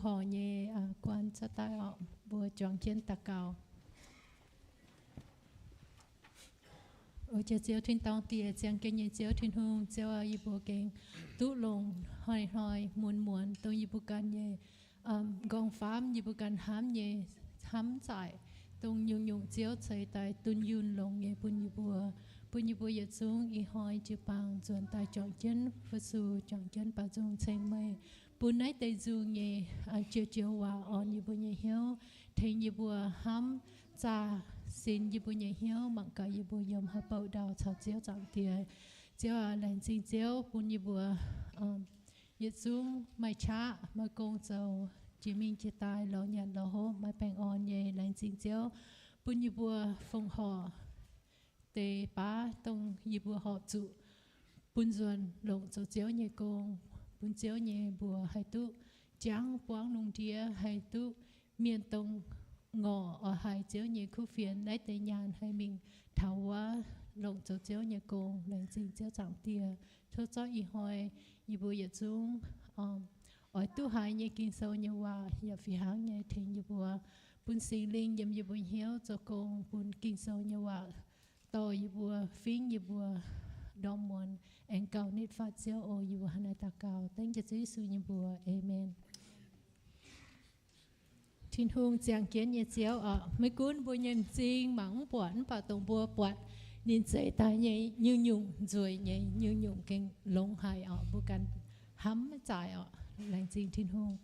borqc nyei guan cuotv daaih orqc, mbuo juangc jienv daux gaux. O jiex Ziouv tin-dorngh Diex, ziangh jienv nyei Ziouv Tin-Hungh, Ziouv aac, yie mbuo gengh duqv longc hnoi-hnoi muonz-muonz dongh yie mbuo ganh nyei nqorngv-famv, yie mbuo ganh hnamv nyei, hnamv zaaic, dongh nyungc-nyungc Ziouv ceix daaih dunh yunh longx nyei bun yie mbuo, bun yie mbuo yietc zungv ih hnoi jiu-baang nzuonx daaih juangc jienv fu-sux, juangc jienv baaux nzung ceng meih, bun naaiv deix nzung nyei joux-joux waac orn yie mbuo nyei hnyouv, tengx yie mbuo hnamv zaah sinx yie mbuo nyei hnyouv, mangc gaax yie mbuo yiem haaix bouh ndau caux Ziouv Zaangc Diex. Ziouv aac, laengz zingh Ziouv bun yie mbuo yietc zungv maaih qaqv maaih gong zoux, jiex mingh jiex daaih lorz nyanc lorz hopv maaih baengh orn nyei. Laengz zingh Ziouv bun yie mbuo fongc horc deix baav dongh yie mbuo horpc zuqc bun nzuonx longc zoux Ziouv nyei gong, bun Ziouv nyei mbuox haih duqv jangv buangv lungh ndiev, haih duqv mienh dongh ngorc oix haiz Ziouv nyei kuv fienx, naaiv deix nyaanh haih mingh taux wuov longc zoux Ziouv nyei gong. Laengz zingh Ziouv Zaangc Diex. Tov zorqv ih hnoi yie mbuo yietc zungv oix duqv haiz nyei Ging-Sou nyei waac yaac fih hnangv nyei tengx yie mbuo, bun Singx Lingh yiem yie mbuo hnyouv zoux gong, bun Ging-Sou nyei waac dorh yie mbuo, fingv yie mbuo ndorm muonz aengx gauh nitv fatv Ziouv oc. Yie mbuo hnangv naaiv daux gaux dengv jiex Ziouv Yesu nyei mbuox. Aamen. Tin-Hungh ziangh jienv nyei Ziouv oc, maiv gunv mbuo nyei m'zing mangc mv buatc, mv baac dongh mbuo buatc ninh zeix daaih nyei nyungc-nyungc nzueic nyei, nyungc-nyungc gengh longx haic oc. Mbuo ganh hnamv maiv zaaic oc. Laengz zingh Tin-Hungh.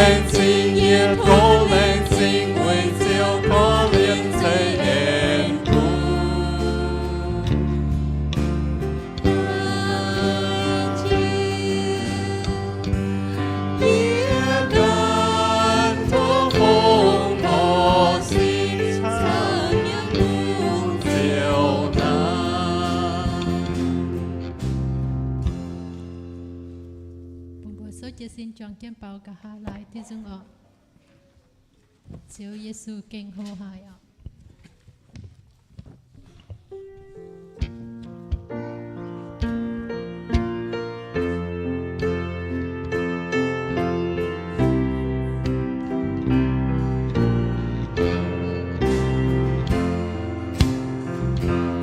laengz zingh, yie tov laengz zingh, weic Ziouv korv-lienh ceix aengx bun yie ganh tov fongc horc sin caux nyei Ziouv naaic. Bun mbuo souv jiez sin juangc jienv baaux nqa'haav laaix diuh nzung oc. Ziouv Yesu gengh hlo haic oc.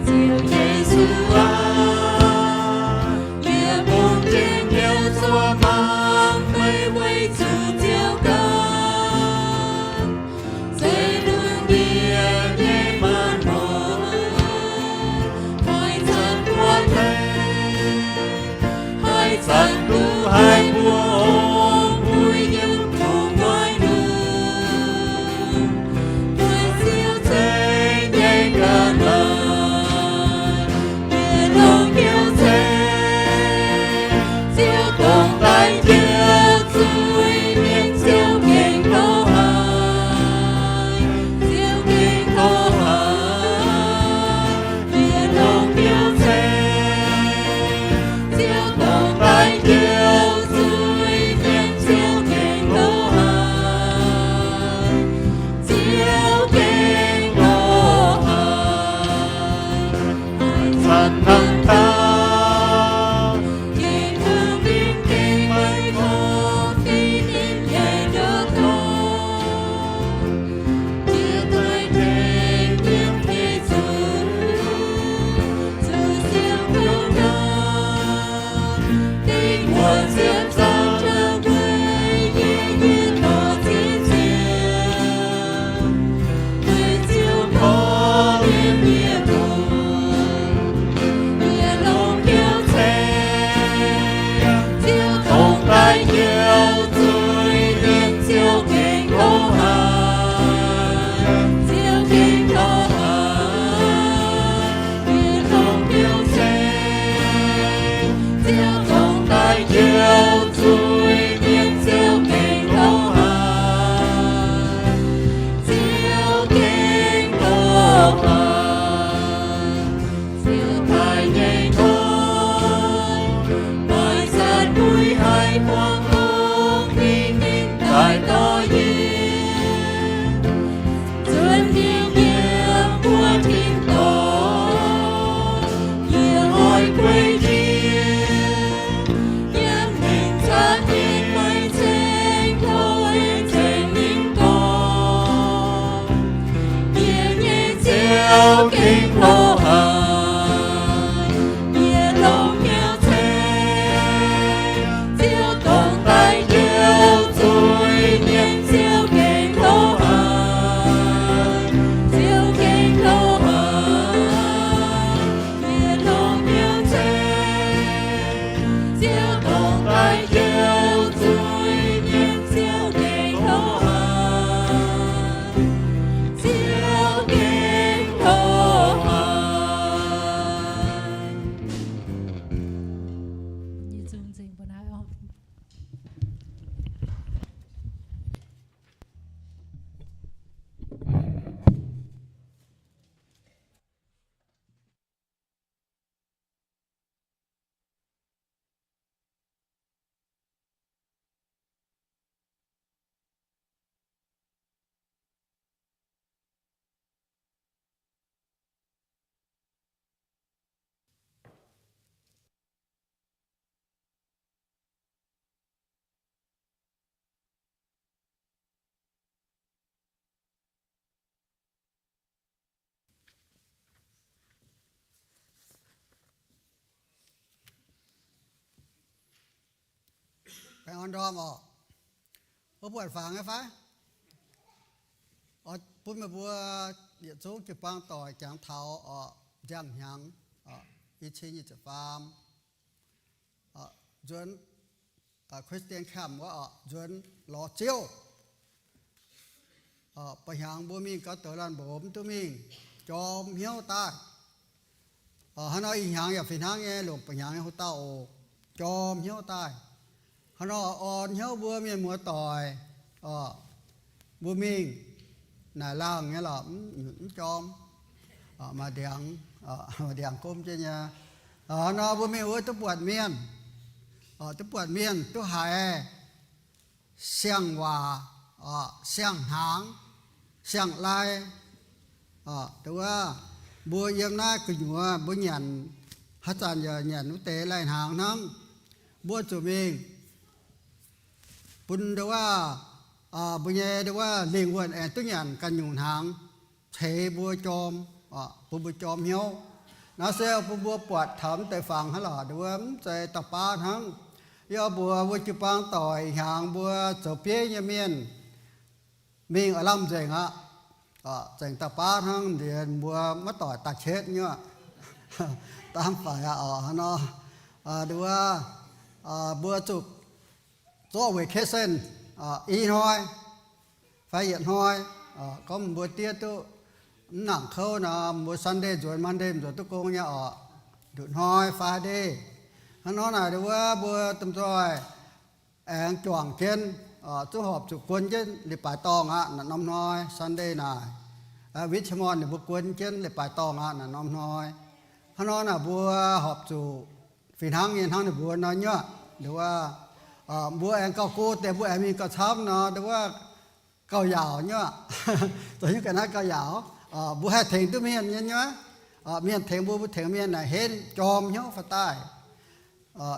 Ziouv Yesu aah, yie bun njien-youh zuov mangc meih weic zuqc Ziouv ganh zeiz lunx ndie nyei maanc muotc, haih zanc buo tengx, haih zanc duqv haiz mbuo ong-bui yiem gu'nguaaic nor. Meih Ziouv zeiz nyei ga'naaiv, yie longc njoux ceng, Ziouv dongh daaih njoux zuiz mienh, Ziouv gengh hlo haic, Ziouv gengh hlo haic. Yie longc njoux ceng, Ziouv dongh daaih njoux zuiz mienh, Ziouv gengh hlo haic, Ziouv gengh hlo haic. Zanc hnangv naaiv, gengh kungx ninh gengh meih gorngv fih ninh nyei nduov dorngx. Jiex daaih tengx yiem deic-bung, zuqc Ziouv kouv nqaang, dingh wuonh ziepc zaangc jauv weic yie nyei dorc Ziouv Ziouv. Meih Ziouv korv-lienh yie mbuo, yie longc njoux ceng, Ziouv dongh daaih njoux zuiz mienh, Ziouv gengh hlo haic, Ziouv gengh hlo haic. Yie longc njoux ceng, Ziouv dongh daaih njoux zuiz mienh, Ziouv gengh hlo haic, Ziouv gengh hlo haic. Ziouv daaih nyei dorngx, maaih zanc mbuo haih buangh hlo, dingh ninh daaih dorh yie nzuonx mingh yiem mbuo tin-dorngh. Yie oix guei njien, yiem ninh camv nyei maiv ceng hlo, ceng ninh dorngx. Yie nyei Ziouv gengh hlo haic, yie longc njoux ceng, Ziouv dongh daaih njoux zuiz mienh, Ziouv gengh hlo haic, Ziouv gengh hlo haic. Yie longc njoux ceng, Ziouv dongh daaih njoux zuiz mienh, Ziouv gengh hlo haic, Ziouv gengh hlo haic. Yie zungv nzengc mbuo naaiv oc. Baengh orn ndorm oc. Mbuo buatc fangx nyei fai? Oix bun meih mbuo yietc zungv jiu-baang doic jangx taux oc, nziaamv-hnyangx, i cin nyic ziepc faam, nzuonx Christian camp wuov oc, nzuonx lorz Ziouv. Mba'hnyangx mbuo mingh gauh douz laanh mbox mv duqv mingh, jorm hnyouv daaih. Hnangv nor ih hnyangx yaac fih hnangv nyei, longc mba'hnyangx nyei hoc-dauh oc, jorm hnyouv daaih. Hnangv nor orn hnyouv mbuo mienh muoz-doic, mbuo mingh naaic laangh nyei lorqc, mv jorm, maaih ndiangx, maaih ndiangx gomv jienv nyei. Hnangv nor mbuo mingh wuov duqv buatc mienh, duqv buatc mienh duqv haiz siang-waac, siang-hnaangx, siang-lai. Nduov wuov, mbuo yiem naaiv gu'nyuoz mbuo nyanc, haaix zanc yaac nyanc wuov deix lai-hnaangx hnangv. Mbuo zuqc mingh bun nduov wuov, mbuo nyei nduov wuov lingh wuonh aengx duqv nyanc ganh nyungc hnaangx ceix mbuo jorm, bun mbuo jorm hnyouv. Naaiv se bun mbuo buatc taux mv deix fangx hnangv lorqc, nduov wuov mv zeiz dauh baav hnangv. Yie oix mbuox mbuo jiu-baang doic, hnyangx mbuo zoux bieiv nyei mienh mingh oix lamh nzengc aqv. Zengc dauh baav hnangv, ndiex mbuo maiv doic daaih qetv nyuoqv, daav faix aqv oc. Hnangv nor, nduov wuov, mbuo zuqc zorqv vacation i hnoi fai yietc hnoi, gorngv mbuo diev duqv mv nangc kouv nor, mbuo Sunday nzuonx, Monday nzuonx duqv gong nyei oc. Nduqc hnoi Friday. Hnangv nor naaic nduov wuov mbuo domh nzoih aengx juangc jienv, zuqc horpc zuqc guon jienv leiz-baaix dorngh aqv naaic norm hnoi Sunday naaic. Richmond ninh mbuo guon jienv leiz-baaix dorngh aqv naaic norm hnoi. Hnangv nor naaic mbuo horpc zuqc fih hnangv nyei hnangv ninh mbuo nor nyuoqv. Nduov wuov, mbuo aengx gauh go deix mbuo aengx mingh gauh camv nor, nduov wuov gauh yaauc nyuoqv. Zoux nyungc ga'naaiv gauh yaauc. Mbuo haih tengx duqv mienh nyei nyuoqv. Mienh tengx mbuo, mbuo tengx mienh naaic henv jorm hnyouv faaux daaih.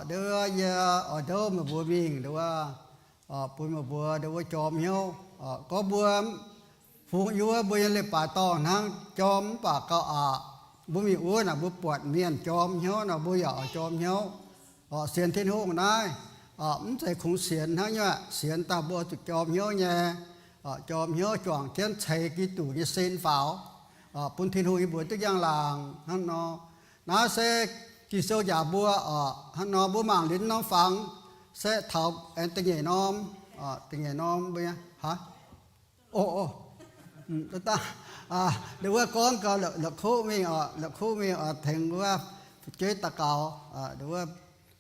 Nduov yie oix ndouv meih mbuo mingh nduov wuov, bun meih mbuo nduov wuov jorm hnyouv. Gorngv mbuo fungx yie wuov mbuo nyei leiz-baaix dorngh hnangv jorm mv baac gauh aqc. Mbuo mingh wuov naaic mbuo buatc mienh jorm hnyouv nor, mbuo yaac oix jorm hnyouv. Sienx Tin-Hungh naaiv mv zeiz kungx sienx hnangv nyuoqv, sienx daaih mbuo zuqc jorm hnyouv nyei. Jorm hnyouv juangc jienv ceix Giduc nyei sin faaux, bun Tin-Hungh yie mbuox duqv njang-laangc hnangv nor. Naaiv se Ging-Sou njaaux mbuo oc. Hnangv nor mbuo mangc liuz norm fangx se taux aengx da'nyeic norm, da'nyeic norm mbuo nyei, aa, nduov wuov gorngv gau la'kuqv mingh oc, la'kuqv mingh oc, tengx wuov fu'jueiv daux gaux, nduov wuov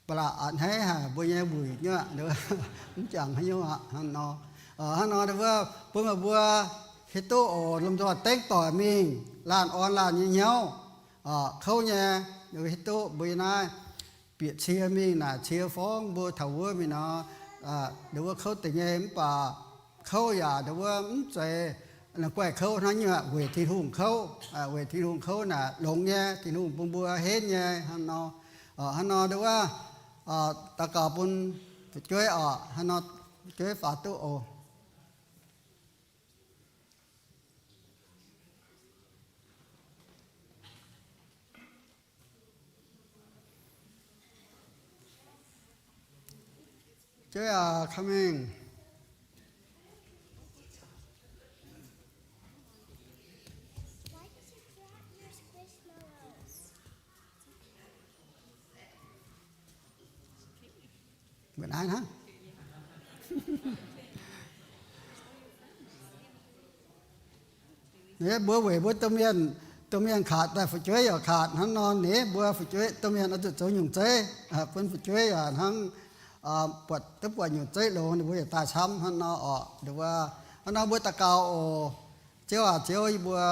ba'laqc a'hneiv haic mbuo nyei wuic nyuoqv, mv jangx haaix nyungc aqv hnangv nor. Hnangv nor nduov wuov bun meih mbuo hiuv duqv oc, lomh nzoih dengv doic mingh, laanh orn laanh nyei hnyouv, kouv nyei, hiuv duqv mbuo yiem naaiv bieqc cie mingh naaic cie forng mbuo taux wuov mingh nor, nduov wuov kouv deix nyei mv baac kouv yaac nduov wuov mv zeiz la'guaih kouv hnangv nyuoqv, weic Tin-Hungh kouv. Weic Tin-Hungh kouv naaic longx nyei, Tin-Hungh bun mbuo henv nyei hnangv nor. Hnangv nor nduov wuov daux gaux bun fu'jueiv oc, hnangv nor fu'jueiv faaux duqv oc. Fu'jueiv aac, coming. Mbuo naaiv hnangv. Ninh mbuo weic mbuo domh mienh, domh mienh kaac daaih fu'jueiv yaac kaac hnangv nor, ninh mbuo fu'jueiv domh mienh oix zuqc zoux nyungc zeiv bun fu'jueiv yaac hnangv, buatc duqv buatc nyungc zeiv longx, ninh mbuo yaac daaih camv hnangv nor oc. Hnangv nor mbuo daux gaux oc. Ziouv aac, Ziouv, yie mbuo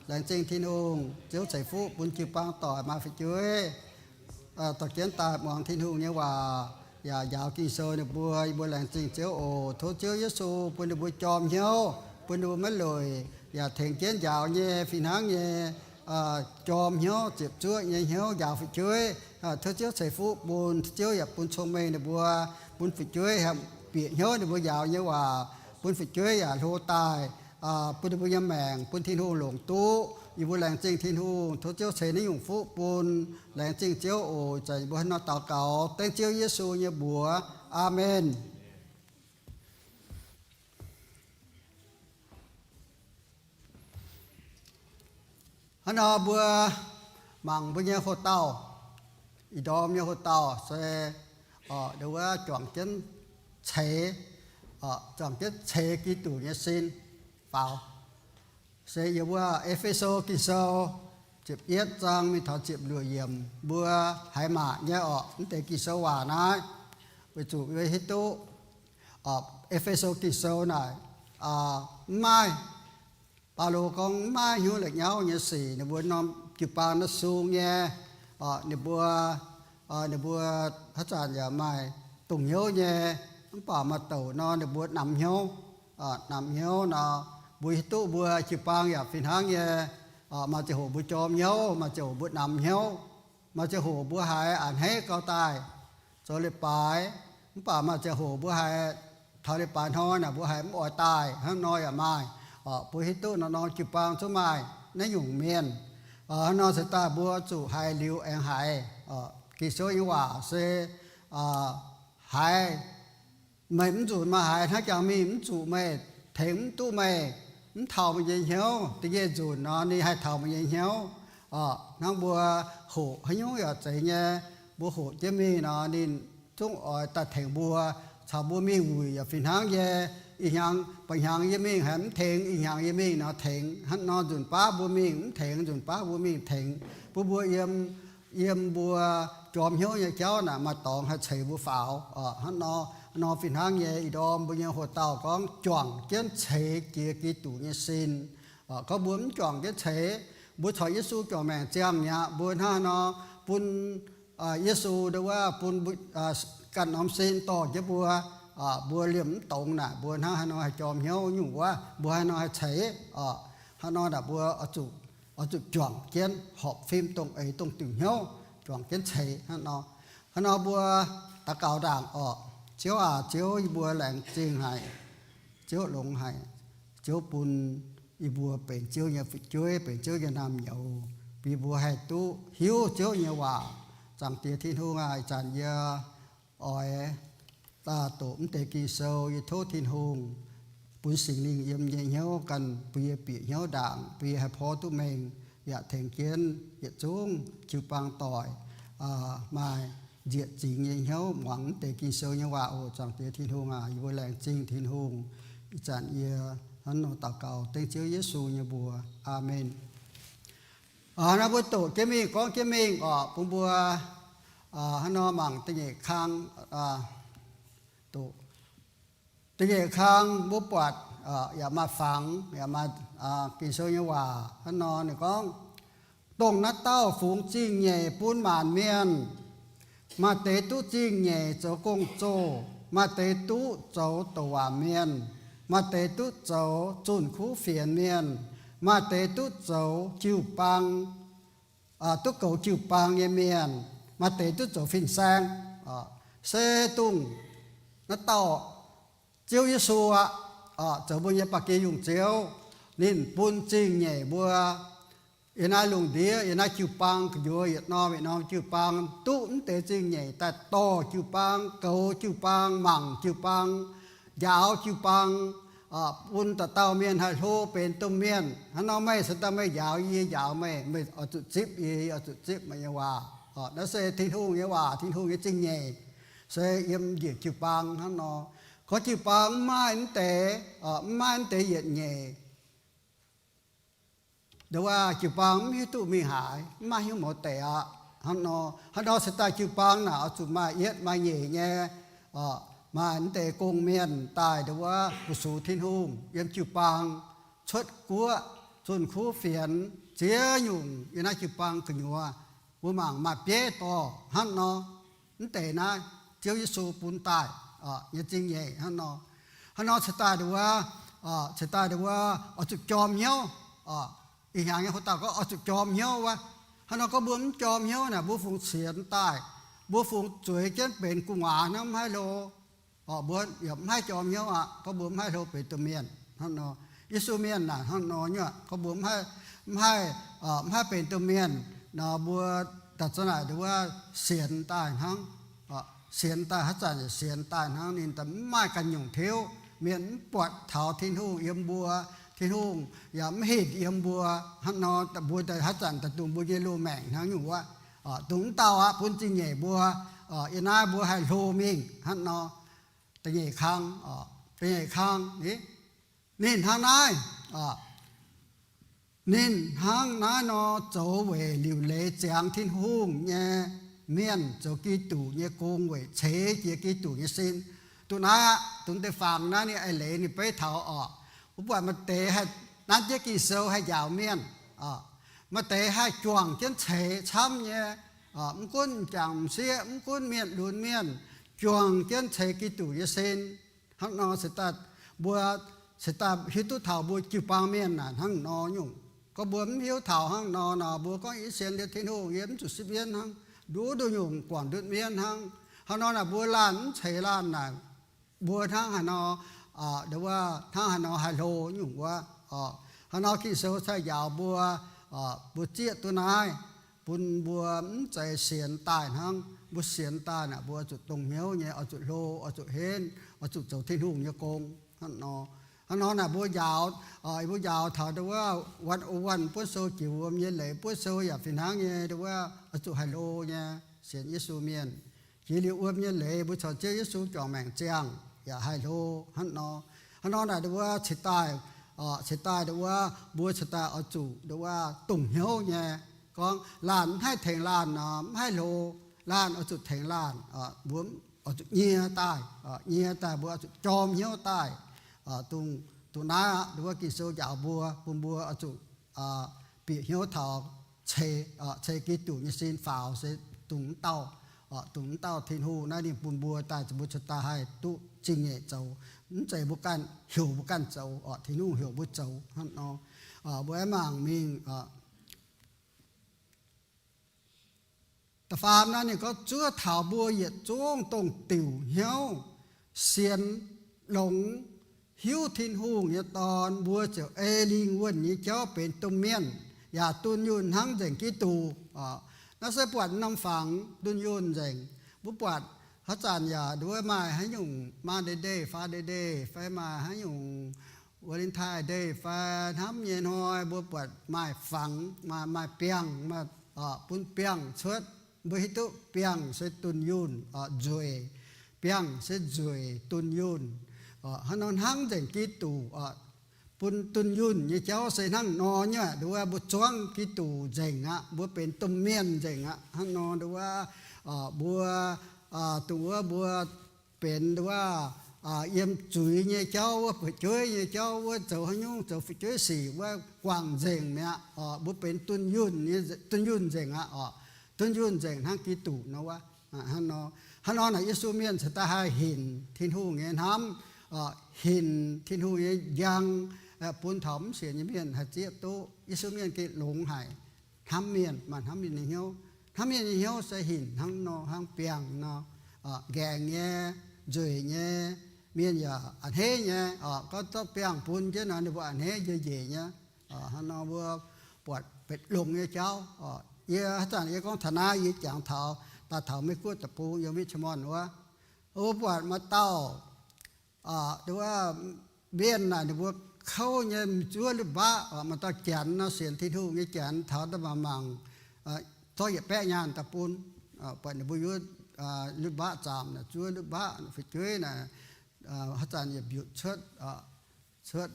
laengz zingh Tin-Hungh, Ziouv ceix fuqv bun jiu-baang doic maaih fu'jueiv dorh jienv daaih muangx Tin-Hungh nyei waac yaac njaaux Ging-Sou ninh mbuo. Yie mbuo laengz zingh Ziouv oc. Tov Ziouv Yesu bun ninh mbuo jorm hnyouv, bun ninh mbuo maiv lueic, yaac tengx jienv njaaux nyei fih hnangv nyei jorm hnyouv, ziepc zuoqv nyei hnyouv njaaux fu'jueiv. Tov Ziouv ceix fuqv bun, Ziouv yaac bun cong-mengh ninh mbuo, bun fu'jueiv haih bieqc hnyouv ninh mbuo njaaux nyei waac, bun fu'jueiv yaac hlo daaih, bun ninh mbuo nyei maengc bun Tin-Hungh longc duqv. Yie mbuo laengz zingh Tin-Hungh, tov Ziouv ceix naaiv nyungc fuqv bun. Laengz zingh Ziouv oc. Ih zanc yie mbuo hnangv nor daux gaux dengv Ziouv Yesu nyei mbuox. Aamen. Hnangv nor mbuo mangc mbuo nyei hoc-dauh, ih ndorm nyei hoc-dauh se Ndo wuov juangc jienv ceix, juangc jienv ceix Giduc nyei sin faaux. Se yiem wuov E^fe^so Ging-Sou ziepc yietv zaang mingh taux ziepc luoqc yiemc mbuo haiz maac nyei orqc, mv deix Ging-Sou waac naaiv, weic zuqc yie hiuv duqv E^fe^so Ging-Sou naaic mv maaih, Baulo gorngv mv maaih hnyouv la'nyauv nyei sic. Ninh mbuo norm jiu-baang naaiv sung nyei, ninh mbuo, ninh mbuo haaix zanc yaac maaih dongh hnyouv nyei, mv baac maaih douc nor ninh mbuo namx hnyouv. Namx hnyouv nor, mbuo hiuv duqv mbuo jiu-baang yaac fih hnangv nyei. Maaih ziangh hoc mbuo jorm hnyouv, maaih ziangh hoc mbuo namx hnyouv, maaih ziangh hoc mbuo haiz a'hneiv gau daaih zoux leiz-baaix, mv baac maaih ziangh hoc mbuo haiz taux leiz-baaix hnoi naaic mbuo haiz mv oix daaih hnangv nor yaac maaih. Mbuo hiuv duqv norm-norm jiu-baang zungv maaih naaiv nyungc mienh. Hnangv nor se daaih mbuo zuqc haiz liuz aengx haiz. Ging-Sou nyei waac se haiz meih mv nzunc maaih haiz hnangv jangx mingh mv zuqc meih, tengx mv duqv meih, mv taux meih nyei hnyouv. Da'nyeic nzunc nor ninh haih taux meih nyei hnyouv. Hnangv mbuo hoqc haaix nyungc yaac zeiz nyei, mbuo hoqc jienv mingh nor ninh zungv oix daaih tengx mbuo, caux mbuo mingh wuic yaac fih hnangv nyei. Ih hnyangx, ba'hnyangx yie mingh haiz mv tengx, ih hnyangx yie mingh nor tengx. Hnangv nor nzunc baav mbuo mingh mv tengx, nzunc baav mbuo mingh tengx. Bun mbuo yiem, yiem mbuo jorm hnyouv nyei jauv naaic maaih dorngx haih ceix mbuo faaux. Hnangv nor, nor fih hnangv nyei. Ih ndorm mbuo nyei hoc-dauh gorngv juangc jienv ceix jiez Giduc nyei sin. Gorngv mbuo mv juangc jienv ceix, mbuo corc Yesu juangc maengc ziangh mi'aqv. Mbuo hnangv haaix nor bun Yesu ndo wuov bun ganh norm sin dorh jienv mbuo, mbuo liemh mv dongz naaic, mbuo hnangv haaix nor haih jorm hnyouv nyungc wuov, mbuo haaix nor haih ceix. Hnangv nor naaic mbuo oix zuqc juangc jienv horpc fim dongh eix dongh diuc hnyouv, juangc jienv ceix hnangv nor. Hnangv nor mbuo daux gaux ndaangc orqc. Ziouv aac, Ziouv, yie mbuo laengz zingh haic. Ziouv longx haic. Ziouv bun yie mbuo benx Ziouv nyei fu'jueiv, benx Ziouv nyei naamh nyouz, bun yie mbuo haih duqv hiuv Ziouv nyei waac. Zaangc Diex Tin-Hungh aac, ih zanc yie oix doqc mv deix Ging-Sou. Yie tov Tin-Hungh bun Singx Lingh yiem yie nyei hnyouv ganh bun yie bieqc hnyouv ndaangc, bun yie haih porv duqv mengh, yaac tengx jienv yietc zungv jiu-baang doic maaih nzieqc zingx nyei hnyouv muangx mv deix Ging-Sou nyei waac oc. Zaangc Diex Tin-Hungh aac, yie mbuo laengz zingh Tin-Hungh. Ih zanc yie hnangv nor daux gaux dengv Ziouv Yesu nyei mbuox. Aamen. Hnangv mbuo doqc jienv mingh, gorngv jienv mingh orqc, bun mbuo hnangv nor mangc da'nyeic kang. Doqc da'nyeic kang mbuo buatc yaac maaih fangx, yaac maaih Ging-Sou nyei waac hnangv nor. Ninh gorngv, dongh naaiv dauh fungx zingh nyeic bun maanc mienh. Maaih deix duqv zingh nyeic zoux gong-zoh, maaih deix duqv zoux douc waac mienh, maaih deix duqv zoux zunh kuv fienx mienh, maaih deix duqv zoux jiu-baang, duqv goux jiu-baang nyei mienh, maaih deix duqv zoux fin-saeng. Se dongh naaiv dauh Ziouv Yesu aqv, zoux mbuo nyei ba'gi yungh Ziouv. Ninh bun zingh nyeic mbuo yiem naaiv lungh ndiev, yiem naaiv jiu-baang gu'nyuoz, yietc norm yietc norm jiu-baang duqv mv deix zingh nyeic daaih dorh jiu-baang, goux jiu-baang, mangc jiu-baang, njaaux jiu-baang, bun dauh dauh mienh haih hlo benx domh mienh. Hnangv nor meih se daaih meih njaaux yie, yie njaaux meih, meih oix zuqc zipv yie, yie oix zuqc zipv meih nyei waac. Naaiv se Tin-Hungh nyei waac, Tin-Hungh nyei zingh nyeic se yiem njiec jiu-baang hnangv nor. Gorngv jiu-baang mv maaih mv deix, mv maaih mv deix yietc nyeic, ndo wuov jiu-baang mv hiuv duqv mingh haaix, mv maaih hnyouv mouz deic aqv. Hnangv nor, hnangv nor se daaih jiu-baang naaic oix zuqc maaih yietv maaih nyeic nyei, maaih mv deix gong-mienh daaih ndo wuov fu-sux Tin-Hungh yiem jiu-baang, cuotv guoqv, zunh kuv fienx, ziex nyungc yiem naaiv jiu-baang gu'nyuoz. Mbuo mangc maaih bieiv dorh hnangv nor. Mv deix naaiv Ziouv Yesu bun daaih nyei zingh nyeic hnangv nor. Hnangv nor cingx daaih ndo wuov, cingx daaih ndo wuov oix zuqc jorm hnyouv. Ih hnyangx nyei hoc dauh gorngv oix zuqc jorm hnyouv wuov. Hnangv nor gorngv mbuo mv jorm hnyouv naaic, mbuo fungc sienx daaih, mbuo fungc zueiz jienv benx gu'nguaaz hnangv mv haih hlo. Mbuo yaac mv haih jorm hnyouv aqv, gorngv mbuo mv haih hlo benx domh mienh hnangv nor. Yesu mienh naaic hnangv nor nyei, gorngv mbuo mv haih, mv haih, mv haih benx domh mienh nor, mbuo daaih za'naaic ndo wuov sienx daaih hnangv. Sienx daaih haaix zanc yaac sienx daaih hnangv. Ninh mv maaih ganh nyungc tiuv. Mienh mv buatc taux Tin-Hungh yiem mbuo, Tin-Hungh yaac mv hinc yiem mbuo. Hnangv nor mbuo daaih haaix zanc daaih dongh mbuo nyei loz-maengc hnangv nyungc wuov. Dongh mv dauh aqv bun zingh nyeic mbuo. Yiem naaiv mbuo haih hlo mingh hnangv nor. Da'nyeic kang, da'nyeic kang, ninh hnangv naaiv, ninh hnangv naaiv nor zoux weic liuc leiz ziangx Tin-Hungh nyei mienh zoux Giduc nyei gong weic ceix jiez Giduc nyei sin. Duqv naaiv aqv, dongh deix fangx naaiv ninh eix leiz ninh beiv taux oc. Mbuo buatc maaih deix haih nanv jienv Ging-Sou haih njaaux mienh, maaih deix haih juangc jienv ceix camv nyei, mv gunv m'jangc m'sieqv, mv gunv mienh lunx mienh, juangc jienv ceix Giduc nyei sin. Hnangv nor se daaih mbuo se daaih hiuv duqv taux mbuo jiu-baang mienh naaic hnangv nor nyungc. Gorngv mbuo mv hiuv taux hnangv nor nor, mbuo gorngv yie sienx liuz Tin-Hungh, yie mv zuqc sipv mienv hnangv, nduqc nduqc nyungc guangc ndutv mienv hnangv. Hnangv nor naaic mbuo laanh mv ceix laanh naaic, mbuo hnangv haaix nor, nduqc wuov hnangv haaix nor haih hlo nyungc wuov. Hnangv nor Ging-Sou cingx njaaux mbuo, mbuo zieqv duqv naaiv, bun mbuo mv zeiz sienx daaih hnangv. Mbuo sienx daaih naaic mbuo oix zuqc dongh hnyouv nyei, oix zuqc hlo, oix zuqc henv, oix zuqc zoux Tin-Hungh nyei gong. Hnangv nor, hnangv nor naaic mbuo njaaux, mbuo njaaux taux nduqc wuov one oh one buonv sou jiex wuom nyei leiz, buonv sou yaac fih hnangv nyei nduqc wuov oix zuqc haih hlo nyei sienx Yesu mienh. Jiex liuz wuom nyei leiz mbuo caux Ziouv Yesu juangc maengc ziangh yaac haih hlo hnangv nor. Hnangv nor naaic nduqc wuov ceix daaih, ceix daaih nduqc wuov mbuo ceix daaih oix zuqc nduqc wuov dongh hnyouv nyei. Gorngv laanh mv haih tengx laanh nor mv haih hlo. Laanh oix zuqc tengx laanh, mbuo oix zuqc nyie daaih, nyie daaih mbuo oix zuqc jorm hnyouv daaih. Dongh, dongh naaiv aqv, nduqc wuov Ging-Sou njaaux mbuo, bun mbuo oix zuqc bieqc hnyouv taux ceix, ceix Giduc nyei sin faaux se dongh wuov dauh, dongh wuov dauh Tin-Hungh naaiv ninh bun mbuo daaih, mbuo ceix daaih haih duqv zingh nyeic zoux. Mv zeiz mbuo ganh heuc mbuo ganh zoux, Tin-Hungh heuc mbuo zoux hnangv nor. Mbuo aengx mangc mingh da'faam naaiv ninh gorngv zuov taux mbuo yietc zungv dongh diuc hnyouv sienx longx hiuv Tin-Hungh nyei Dorn, mbuo ziouc ei lingh wuonh nyei jauv benx domh mienh, yaac dunh yunh hnangv nzengc Giduc. Naaiv se buatc norm fangx dunh yunh nzengc. Mbuo buatc haaix zanc yaac nduov maaih haaix nyungc Monday day, Friday day, fai maaih haaix nyungc Valentine day, fai hnamv nyei hnoi mbuo buatc maaih fangx, maaih, maaih biangh, maaih bun biangh cuotv. Mbuo hiuv duqv biangh se dunh yunh, nzueic. Biangh se nzueic, dunh yunh. Hnangv nor hnangv nzengc Giduc bun dunh yunh nyei jauv se hnangv nor nyei aqv. Nduov mbuo zuangv Giduc nzengc aqv, mbuo benx domh mienh nzengc aqv. Hnangv nor nduov mbuo, dongh wuov mbuo benx nduov yiem zuiz nyei jauv wuov, fu'jueiv nyei jauv wuov, zoux haaix nyungc zoux fu'jueiv sic wuov guangc nzengc mi'aqv. Mbuo benx dunh yunh nzengc aqv oc. Dunh yunh nzengc hnangv Giduc nor wuov. Hnangv nor, hnangv nor naaic Yesu mienh cingx daaih haih hinc Tin-Hungh nyei hnamv, hinc Tin-Hungh nyei njang, bun taux mv sienx nyei mienh haih zieqv duqv. Yesu mienh gengh longx haic hnamv mienh, maaih hnamv mienh nyei hnyouv. Hnamv mienh nyei hnyouv se hinc hnangv nor, hnangv biangh nor, nqaengc nyei, nzueic nyei, mienh yaac a'hneiv nyei. Gorngv zorqv biangh bun jienv nor ninh mbuo a'hneiv njiec nyei. Hnangv nor mbuo buatc benx longx nyei jauv. Yie haaix zanc yie gorngv taux naaiv yie jangx taux daaih taux Meiv-Guoqv deic-bung yiem Richmond wuov, mbuo buatc maaih dauh, nduov, mienh naaic ninh mbuo kouv nyei, zuov lui-mbaqv. Maaih dauh Janx nor, sienx Tin-Hungh nyei Janx, taux daaih mangc, mangc, zorqv yietc baeqv nyaanh daaih bun. Buatc ninh mbuo yuov lui-mbaqv zaamc naaic, zuov lui-mbaqv, fu'jueiv naaic, haaix zanc yietc mbiutc cuotv, cuotv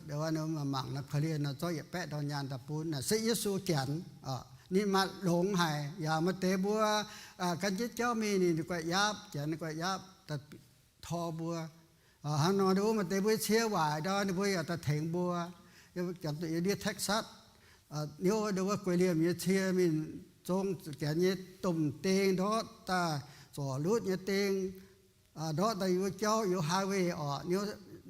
mangc naaiv korv-lienh nor, zorqv yietc baeqv ndorn nyaanh daaih bun. Naaic se Yesu Janx. Ninh maaih longx haic. Yaac maaih deix mbuo gan jienv jauv mingh, ninh guaix yaapv, Janx ninh guaix yaapv daaih tor mbuo. Hnangv nor nduov maaih deix mbuo cie waaic ndor ninh mbuo yaac daaih tengx mbuo. Yiem ndiev Texas, niouv nduov wuov guei liemh nyei cie mingh zong Janx nyei domh ding ndortv daaih, zorc lutv nyei ding, ndortv daaih yiem wuov jauv, yiem highway oc,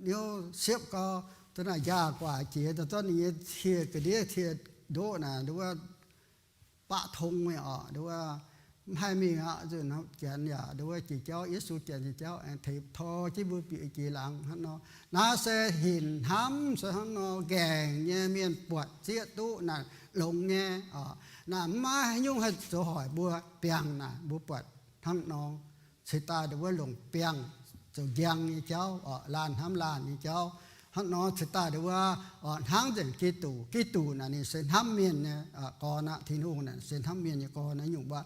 niouv siepv gau, da'naaic njaah guaax jiex daaih zorqv ninh nyei cie ga'ndiev cie ndoqv naaic nduov wuov baqv tong mingh oc, nduov wuov mv haih mingh aqv. Nzunc Janx yaac nduov wuov jiex jauv, Yesu Janx jiex jauv aengx tengx tor jienv mbuo bieqc jiex laangz hnangv nor. Naaiv se hinc hnamv se hnangv nor, nqaengc nyei, mienh buatc zieqv duqv naaic longx nyei. Naaic mv maaih haaix nyungc haih zoux hoic mbuo biangh naaic, mbuo buatc hnangv nor. Cingx daaih nduov wuov longc biangh zoux njang nyei jauv, laanh hnamv laanh nyei jauv. Hnangv nor cingx daaih nduov wuov hnangv nzengc Giduc. Giduc naaic ninh se hnamv mienh nyei gorn aqv. Tin-Hungh naaic se hnamv mienh nyei gorn aqv, nyungc mbuo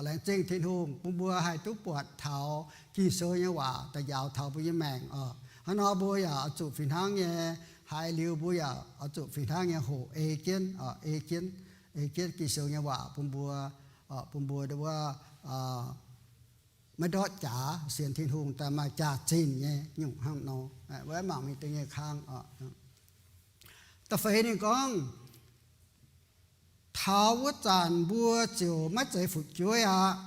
Laengz zingh Tin-Hungh bun mbuo haih duqv buatc taux Ging-Sou nyei waac daaih njaaux taux mbuo nyei maengc oc. Hnangv nor mbuo yaac oix zuqc fih hnangv nyei, haiz liuz mbuo yaac oix zuqc fih hnangv nyei hoqc ei jienv, ei jienv, ei jienv Ging-Sou nyei waac bun mbuo, bun mbuo wuov maiv ndortv jaax, sienx Tin-Hungh daaih maaih jaax-zinh nyei nyungc hnangv nor. Wuov mangc mingh da'nyeic kang. Da'feix ninh gorngv, taux wuov zanc mbuo ziouc maiv zeiz fu'jueiv aqv.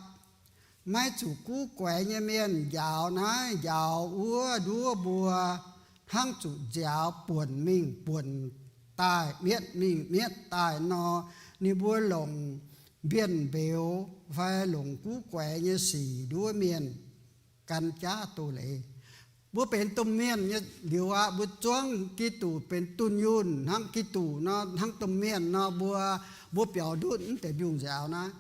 Maiv zuqc guv guaix nyei mienh njaaux naaiv njaaux wuov nduov mbuo, hnangv zuqc nziaaux buonc mingh buonc daaih, mietv mingh mietv daaih nor. Ninh mbuo longc mbienv mbeux fai longc guv guaix nyei sic nduov mienh gan jaav doz-leiz. Mbuo benx domh mienh nyei liuz aqv, mbuo zuangv Giduc benx dunh yunh hnangv Giduc nor, hnangv domh mienh nor, mbuo, mbuo biaux ndutv mv deix mbiungc nziaaux naaiv.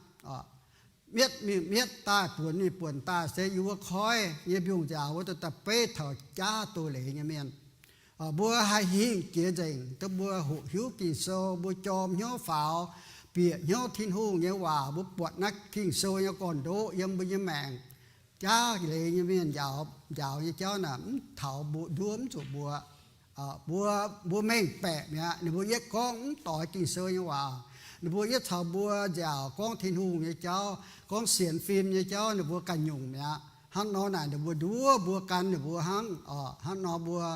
Mietv mingh mietv daaih, buonc mingh buonc daaih se yiem wuov koiv nyei mbiungc nziaaux wuov daaih beiv taux jaav doz-leiz nyei mienh. Mbuo haih hingh jiex nzengc, duqv mbuo hoqc hiuv Ging-Sou, mbuo jorm hnyouv faaux, bieqc hnyouv Tin-Hungh nyei waac, mbuo buatc naaiv Ging-Sou nyei gorn-ndoqv yiem mbuo nyei maengc. Jaav leiz nyei mienh njaaux, njaaux nyei jauv naaic mv taux mbuo, nduov mv zuqc mbuo. Mbuo, mbuo mengh baeqc mi'aqv. Ninh mbuo yietv gorngv mv doix Ging-Sou nyei waac. Ninh mbuo yietv caux mbuo nziaauc gorngv Tin-Hungh nyei jauv, gorngv sienx fim nyei jauv, ninh mbuo ganh nyungc mi'aqv. Hnangv nor naaic ninh mbuo nduov mbuo gan ninh mbuo hnangv. Hnangv nor mbuo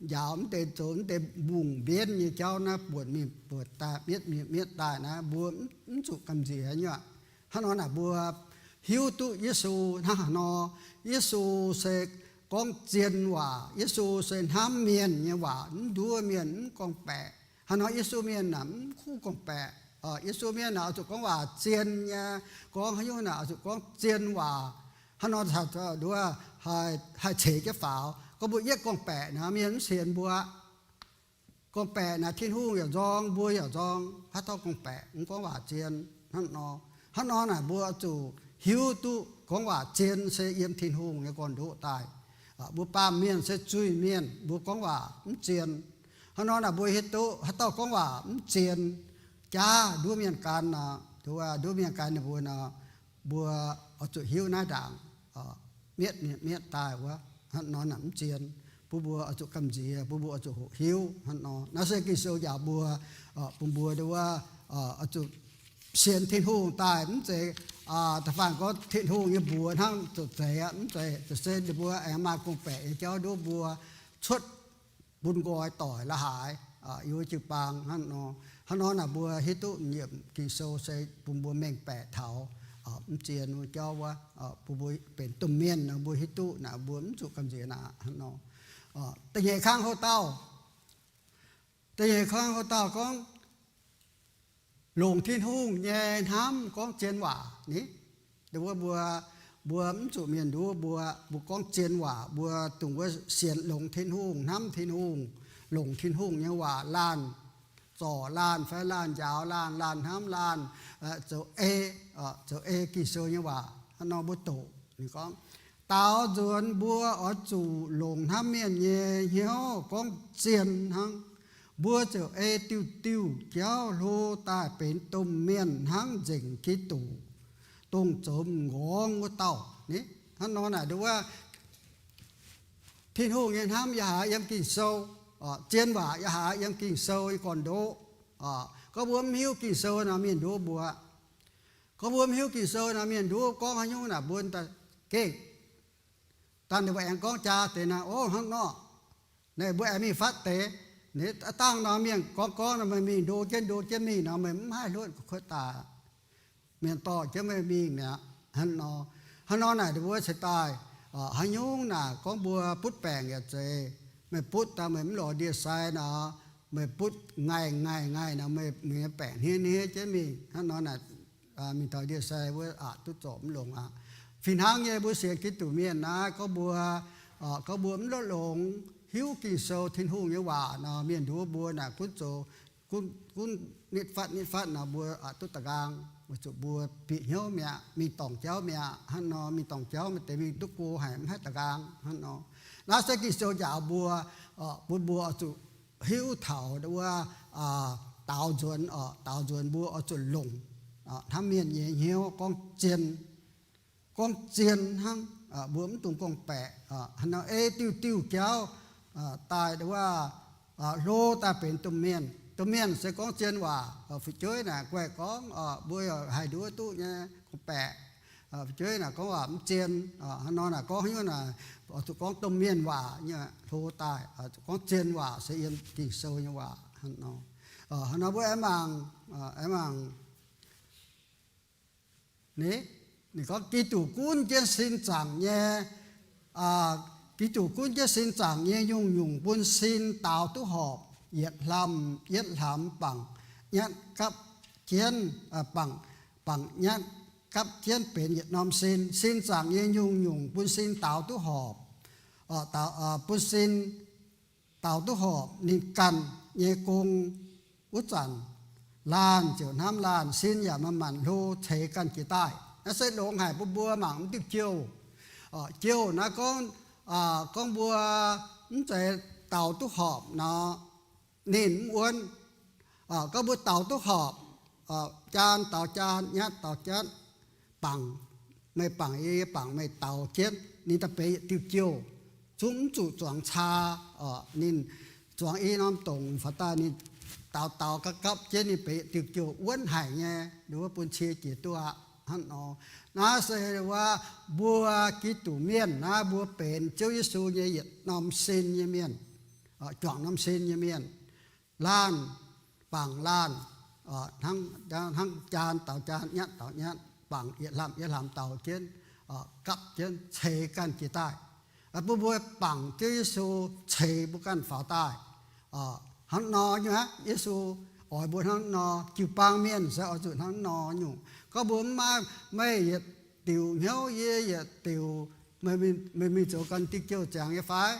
njaaux mv deix, zoux mv deix mbungh mbienv nyei jauv naaiv buonc mingh buonc daaih, mietv mingh mietv daaih naaiv mbuo mv zuqc gamh nziex nyei aqv. Hnangv nor naaic mbuo hiuv duqv Yesu hnangv haaix nor. Yesu se gorngv zien waac. Yesu se hnamv mienh nyei waac, mv nduov mienh, mv gorngv-baeqc. Hnangv nor Yesu mienh naaic mv kuv gorngv-baeqc. Yesu mienh naaic oix zuqc gorngv waac zien nyei, gorngv haaix nyungc naaic oix zuqc gorngv zien waac. Hnangv nor haih ceix jienv faaux. Gorngv mbuo yietv gorngv-baeqc naaic mienh mv sienx mbuo. Gorngv-baeqc naaic Tin-Hungh yaac nzorng, mbuo yaac nzorng, haaix dauh gorngv-baeqc, mv gorngv waac zien hnangv nor. Hnangv nor naaic mbuo zuqc hiuv duqv gorngv waac zien se yiem Tin-Hungh nyei gorn-ndoqv daaih. Mbuo baamh mienh se zuiz-mienh, mbuo gorngv waac mv zien. Hnangv nor naaic mbuo hiuv duqv haaix dauh gorngv waac mv zien, jaav nduov mienh gan nor, nduov mienh gan ninh mbuo nor, mbuo oix zuqc hiuv naaiv ndaangc mietv mingh mietv daaih wuov, hnangv nor naaic mv zien. Bun mbuo oix zuqc gamh nziex, bun mbuo oix zuqc hoqc hiuv hnangv nor. Naaiv se Ging-Sou njaaux mbuo, bun mbuo nduov, oix zuqc sienx Tin-Hungh daaih mv zeiz da'faanh gorngv Tin-Hungh nyei mbuox hnangv zuqc zeiz aqv, mv zeiz. Zuqc se ninh mbuo aengx maaih gorngv-baeqc nyei jauv nduov mbuo cuotv bun nqoi doic la'haaix, yiem jiu-baang hnangv nor. Hnangv nor naaic mbuo hiuv duqv nyiemc Ging-Sou se bun mbuo mengh baeqc taux mv zien nyei jauv wuov, bun mbuo benx domh mienh nor mbuo hiuv duqv naaic mbuo mv zuqc gamh nziex naaic hnangv nor. Da'nyeic kangv houv dauh, da'nyeic kangv houv dauh gorngv longc Tin-Hungh nyei hnamv gorngv zien waac ni. Mbuo, mbuo, mbuo mv zuqc mienh nduov mbuo, mbuo gorngv zien waac, mbuo dongh wuov sienx longx Tin-Hungh, hnamv Tin-Hungh, longc Tin-Hungh nyei waac laanh zorc laanh fai laanh njaaux laanh, laanh hnamv laanh, zoux ei, zoux ei Ging-Sou nyei waac. Hnangv nor mbuo doqc ninh gorngv, daaux nzuonx mbuo oix zuqc longc hnamv mienh nyei hnyouv gorngv zien hnangv. Mbuo ziouc ei diuh diuh jauv hlo daaih benx domh mienh hnangv nzengc Giduc, dongh zoux m'nqorngv wuov dauh ni. Hnangv nor naaic nduov, Tin-Hungh nyei hnamv yaac haiz yiem Ging-Sou, zien waac yaac haiz yiem Ging-Sou nyei gorn-ndoqv. Gorngv mbuo mv hiuv Ging-Sou nor mienh nduov mbuo. Gorngv mbuo mv hiuv Ging-Sou nor mienh nduov gorngv haaix nyungc naaic mbuo gengh dangh ninh mbuo aengx gorngv jaa deix naaic, ov, hnangv nor, naaic mbuo aengx mingh fatv deix. Ninh dangh nor mienh gorngv gorngv nor meih mingh ndo jienv ndo jienv mingh nor meih mv haih hluotv kuotv daaih. Mienh dorh jienv meih mingh mi'aqv. Hnangv nor, hnangv nor naaic ninh mbuo cingx daaih, haaix nyungc naaic gorngv mbuo butv baengc yaac zeiz, meih butv daaih meih mv lorz ndie-sai nor, meih butv ngaih ngaih ngaih nor meih, meih nyei baengc hniev hniev jienv mingh. Hnangv nor naaic mingh taux ndie-sai wuov aqc duqv zorc mv longx aqv. Fih hnangv nyei mbuo sienx Giduc mienh naaiv, gorngv mbuo, gorngv mbuo mv longx hiuv Ging-Sou, Tin-Hungh nyei waac nor, mienh nduov mbuo naaic gunv zoux, gunv, gunv nitv fatv nitv fatv nor mbuo aqc duqv da'nqaang, weic zuqc mbuo bieqc hnyouv mi'aqv, mingh dorngc jauv mi'aqv. Hnangv nor mingh dorngc jauv maaih deix mingh duqv go haic mv haih da'nqaang. Hnangv nor, naaiv se Ging-Sou njaaux mbuo, bun mbuo oix zuqc hiuv taux wuov, daaux nzuonx, daaux nzuonx mbuo oix zuqc longc hnamv mienh nyei hnyouv gorngv zien. gorngv zien hnangv. Mbuo mv dungx gorngv-baeqc. Hnangv nor ei diuh diuh jauv daaih wuov, hlo daaih benx domh mienh. Domh mienh se gorngv zien waac. Fu'jueiv naaic guaih gorngv, mbuo haih nduov duqv nyei gorngv-baeqc. Fu'jueiv naaic gorngv waac mv zien. Hnangv nor naaic gorngv haaix nyungc naaic, zuqc gorngv domh mienh waac nyei hlo daaih. Zuqc gorngv zien waac se yiem Ging-Sou nyei waac hnangv nor. Hnangv nor mbuo aengx mangc, aengx mangc ninh, ninh gorngv, Giduc gunv jienv sin zaangc nyei, Giduc gunv jienv sin zaangc nyei nyungc-nyungc bun sin daaux duqv horpc, yietc hlamh, yietc hlamh bangc nyatv gapv jienv, bangc, bangc nyatv gapv jienv benx yietc norm sin. Sin zaangc nyei nyungc-nyungc bun sin daaux duqv horpc, bun sin daaux duqv horpc ninh ganh nyei gong wuov zanc, laanh ziouc hnamv laanh, sin yaac manc-manc hlo ceix ganh jiex daaih. Naaiv se longx haic bun mbuo mangc mv diuh jouh. Jouh naaiv gorngv, gorngv mbuo mv zeiz daaux duqv horpc nor, ninh mv wuonv. Gorngv mbuo daaux duqv horpc, jaan daaux jaan, nyatv daaux nyatv, bangc, meih bangc yie, yie bangc meih, daaux jienv, ninh daaih benx yietc diuh jouh, zungv mv zuqc zuangx caa. Ninh zuangx i norm dongc faaux daaih ninh daaux daaux gapv gapv jienv ninh benx yietc diuh jouh wuonv haic nyei, wuov bun cie jiex duqv aqv hnangv nor. Naaiv se wuov mbuo Giduc mienh naaiv, mbuo benx Ziouv Yesu nyei yietc norm sin nyei mienh, juangc norm sin nyei mienh. Laanh bangc laanh, hnangv jaan daaux jaan, nyatv daaux nyatv, bangc yietc hlamh yietc hlamh daaux jienv, gapv jienv ceix ganh jiex daaih. Bun mbuo bangc Ziouv Yesu ceix mbuo ganh faaux daaih. Hnangv nor nyungc aqv, Yesu oix mbuo hnangv nor. Jiu-baang mienh se oix zuqc hnangv nor nyungc. Gorngv mbuo mv maaih, meih yietc diuc hnyouv, yie yietc diuc, meih mingh zoux ganh diuh jouh ziangx nyei fai?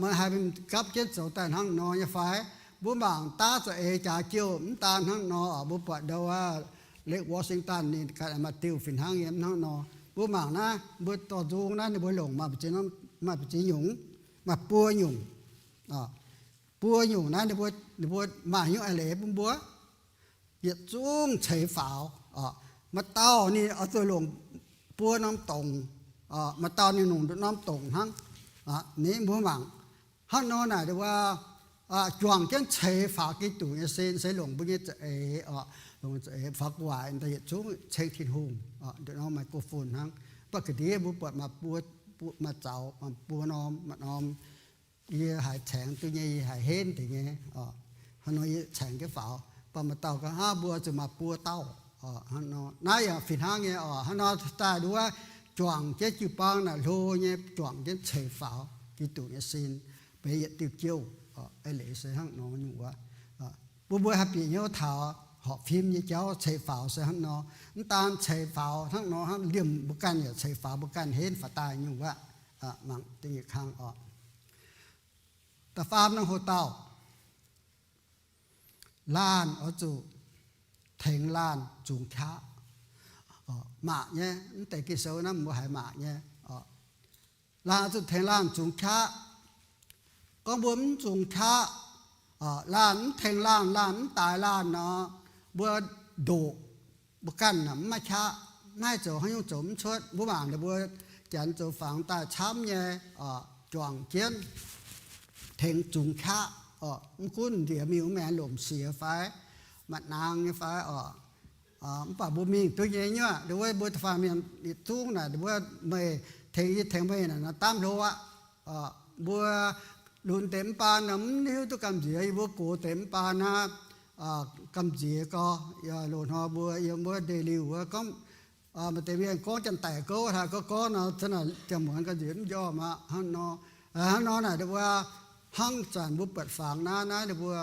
Meih haih mingh gapv jienv zoux daaih hnangv nor nyei fai? Mbuo mangc daav za'eix jaax jouh mv daan hnangv nor. Mbuo buatc ndau wuov Lake Washington ninh ganh maaih diuh fih hnangv nyei, mv hnangv nor. Mbuo mangc naaiv, mbuo dorh nzung naaiv ninh mbuo longc maaih mbu'ziex nyungc, maaih buo nyungc. Buo nyungc naaiv ninh mbuo, ninh mbuo maaih hnyouv a'leiz bun mbuo yietc zungv ceix faaux. Maaih dauh ninh oix zuqc longc buo norm dongc, maaih dauh ninh longc nduqc norm dongc hnangv. Ninh mbuo mangc hnangv nor naaic wuov, juangc jienv ceix faaux Giduc nyei sin se longc mbuo nyei za'eix, longc za'eix faaux gu'nguaaic daaih yietc zungv ceng Tin-Hungh. Nduqc norm microphone hnangv. Mv baac ga'ndiev mbuo buatc maaih buo, maaih zaux, maaih buo norm, maaih norm. Yie haiz caengx duqv nyei, yie haiz henv deix nyei. Hnangv nor yie caengx jienv faaux. Mv baac maaih dauh gorngv, hnangv mbuo zuqc maaih buo dauh. Hnangv nor naaiv yaac fih hnangv nyei oc. Hnangv nor daaih nduov, juangc jienv jiu-baang naaic hlo nyei, juangc jienv ceix faaux Giduc nyei sin, benx yietc diuh jouh. Eix leiz se hnangv nor nyungc wuov. Bun mbuo haih bieqc hnyouv taux horpc fim nyei jauv ceix faaux se hnangv nor. Mv daan ceix faaux hnangv nor, hnangv liemh mbuo ganh yaac ceix faaux mbuo ganh henv faaux daaih nyungc wuov. Mangc da'nyeic kang oc. Da'faam norm hoc-dauh, laanh oix zuqc tengx laanh zungx qaqv. Maac nyei, mv deix Ging-Sou naaiv mbuo haiz maac nyei. Laanh oix zuqc tengx laanh zungx qaqv. Gorngv mbuo mv zungx qaqv, laanh mv tengx laanh, laanh mv daaix laanh nor, mbuo ndoqc, mbuo ganh mv maaih qaqv, maiv haih zoux haaix nyungc, zoux mv cuotv. Mbuo mangc ninh mbuo janx zoux fangx daaih camv nyei, juangc jienv tengx zungx qaqv. Mv gunv nziex miuc maengx lomc siex fai, maaih naang nyei fai oc. Mv baac mbuo mingh duqv nyei nyuoqc, ninh mbuo, mbuo da'faanh mienh yietc zungv naaic, ninh mbuo meih tengx yie tengx meih naaic, naaiv daamv hlo aqv. Mbuo lunx deix mv baan nor mv hiuv duqv gamh nziex, yie mbuo gox deix mv baan naaiv gamh nziex gorx. Loz-hnoi mbuo yiem wuov ndeic-liuh wuov gorngv, maaih deix mienh gorngv janx-daic gouv haaix gorngv gorngv nor, zanc naaic ziangh muonz gamh nziex mv njormh aqv. Hnangv nor, hnangv nor naaic ninh mbuo, hnangv zanc mbuo buatc fangx naaiv, naaiv ninh mbuo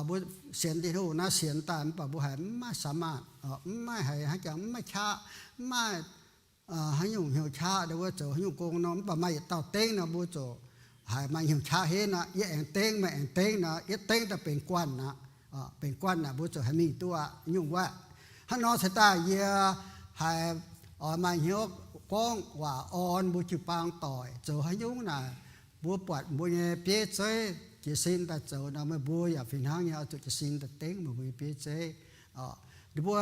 mbuo sienx Tin-Hungh naaiv sienx daaih mv baac mbuo haiz mv maaih สามารถ, mv maaih haiz hnangv jangx mv maaih qaqv, mv maaih haaix nyungc hnyouv qaqv, ninh mbuo zoux haaix nyungc gong nor, mv baac maaih yietc dauh dengv nor, mbuo ziouc haiz maaih hnyouv qaqv henv aqv. Yie aengx dengv, meih aengx dengv nor, yietv dengv daaih benx guanh aqv. Benx guanh aqv, mbuo ziouc haih mingh duqv aqv nyungc wuov. Hnangv nor cingx daaih yie haiz oix maaih hnyouv gorngv waac orn mbuo jiu-baang doic zoux haaix nyungc naaic, mbuo buatc mbuo nyei bieiv zeiv jiez sin daaih zoux nor, meih mbuo yaac fih hnangv nyei oix zuqc jiez sin daaih dengv meih mbuo nyei bieiv zeiv. Ninh mbuo,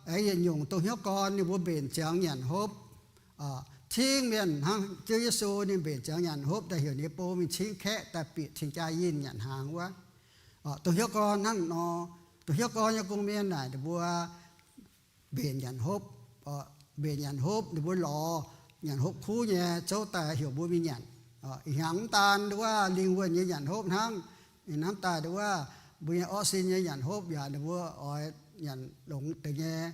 aengx yietc nyungc dongh hnyouv gorn ninh mbuo mbenc ziangx nyanc hopv. Cingv mienh hnangv Ziouv Yesu ninh mbenc ziangx nyanc hopv daaih heuc ninh nyei bou mingh cingv kaeqv daaih bieqc cing jaa yinh nyanc hnaangx wuov. Dongh hnyouv gorn hnangv nor, dongh hnyouv gorn nyei gong-mienh naaic ninh mbuo mbenc nyanc hopv, mbenc nyanc hopv, ninh mbuo lorz nyanc hopv kuv nyei zouv daaih heuc mbuo mingh nyanc. Ih hnyangx mv daan nduov wuov lingh wuonh nyei nyanc hopv hnangv, ih hnangv daaih nduov wuov mbuo nyei orqv sin nyei nyanc hopv yaac ninh mbuo oix nyanc longx deix nyei.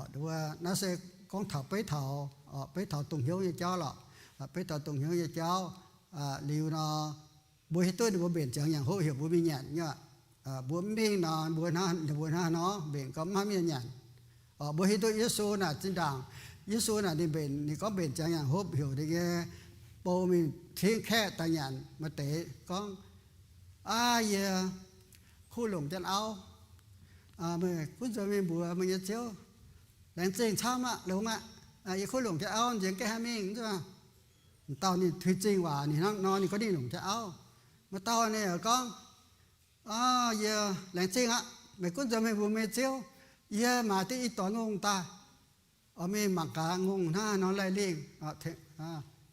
Nduov wuov naaiv se gorngv taux beiv taux, beiv taux dongh hnyouv nyei jauv lorqc. Beiv taux dongh hnyouv nyei jauv liuz nor, mbuo hiuv duqv ninh mbuo mbenc ziangx nyanc hopv heuc mbuo mingh nyanc nyei. Mbuo mv mingh nor, mbuo hnangv, ninh mbuo hnangv nor mbenc gorngv mv maaih mienh nyanc. Mbuo hiuv duqv Yesu naaic zinh ndaangc, Yesu naaic ninh mbenc, ninh gorngv mbenc ziangx nyanc hopv heuc ninh nyei bou mingh cingv kaeqv daaih nyanc. Maaih deix gorngv, Aav, yie kuv longc jienv auv. Meih gunv nzuonx mingh mbuox meih nyei ziouv, Laengz zingh camv aqv, longx aqv. Yie kuv longc jienv auv nziex gaengh haih mingh. M'dauh ninh tuix zingh waac ninh hnangv nor, ninh gorngv ninh longc jienv auv. M'dauh ninh gorngv, Aav, yie laengz zingh aqv. Meih gunv nzuonx mingh mbuox meih nyei ziouv, Yie maaiz duqv i doix ngongh daaih. Oix mingh mangc gaax ngongh hnangv haaix nor laih lingh.